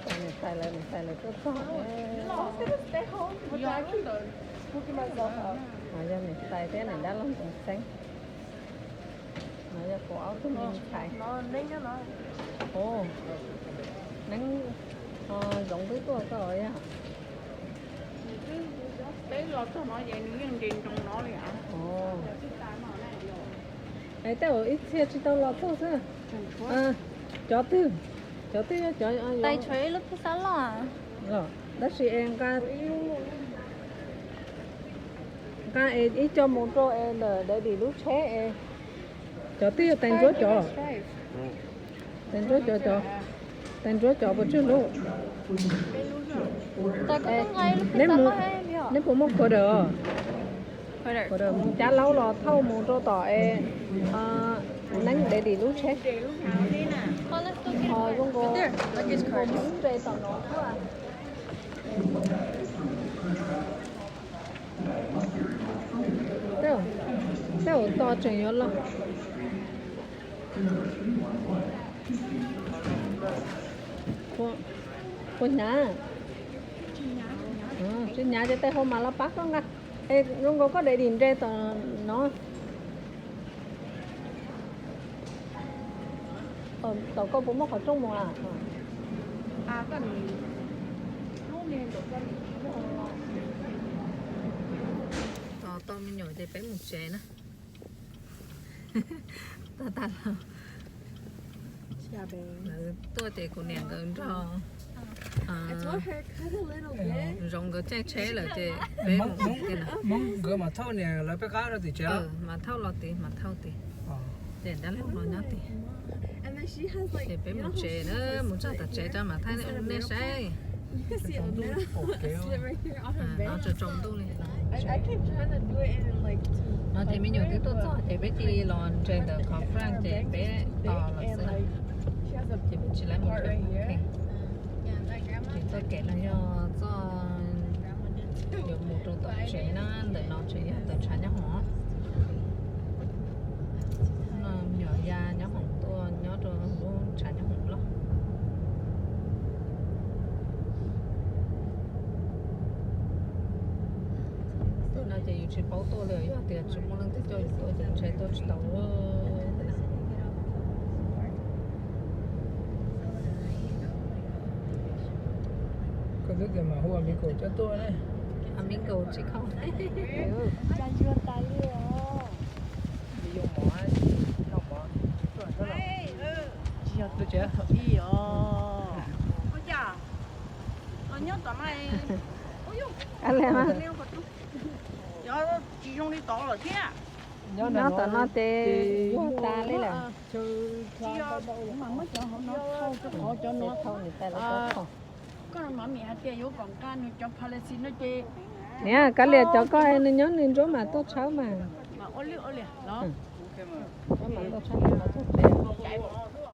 Niam tais lawv, niam tais lawv tuaj txog. Yog niam tais thiab niam dab laug Ntxoov Xeeb. No yog kuv ob tug me ntxhais. Neeb, Zoov twb tuaj koj yog. Es tej zaum ib txhia tsis tau los txog xwb. Cov twg, cov twg yog cov tais tshuav ib lub phab xab loj los, tab sis es nqa es ib co mus rau es ntawm Daddy lub tsheb es cov twg yog tais ntsuab cov, tais ntsuab cov, tais ntsuab cov puas tsawg lub? Neb puas muaj quarter? Quarter mus cab laub los thauj mus rau tom es Neeb Daddy lub tsheb. Ho zoo nkaus mus nres tom no. Tej zaum tos tseem yuav los. Puas hnyav? Tsis hnyav ces tej zaum mam los pab koj nqa. Es zoo nkaus koj Daddy nres tom no. Tom koj puas muaj qhov rooj mus a? Tos tau me nyuam ces peb mus tsev na. Tag tag los lawv tuaj ces kuv niam nkawd nrog Zoov nkawd caij tsheb lawm ces peb mus kiag na. Mas thauj los tid, mas thauj tid. Ces dab laug los nyob tid. Ces peb mus tsev na, mus txog tom tsev tso mam thaij nej saib. No tsaus tsaus ntuj li. No ces me nyuam twb tuaj txog ces peb cia li los nres ntawm conference ces peb tos los xwb. Ces peb tsis laib mus. Ces txoj kev no yog txoj yuav mus rau tom tsev na, ntawm no tseem yog tawm tshav nyob hoom. No me nyuam ya nyob hoom tuaj nyob rau lub tshav nyob hoom loj. Tej no ces yus tsis paub tuaj li, yog tias tsis muaj leej twg coj yus tuaj ces ntshe tuaj tsis tau. Koj twb tias mam hu amigo coj tuaj ne. Amigo tsis khau. Tsis yog mov, tsis yog mov, tsis yog thaum ib os. Ua cas los nyob tom no, tsis zoo li tod lawm thiab. Nyob tom no ces yuag tas li lawm. Tsis yog, kuv mas muab cov hauv no thau rau qhov cov no. Koj no mam mim hais tias yuav kom nqa nws cov policy no ces. Niam, kav liam cov koj, nws nyob nws nruab mas tuaj tshawb mas. Mas ua li ua li los. Tshawb mas tuaj tshawb mas tuaj tshawb.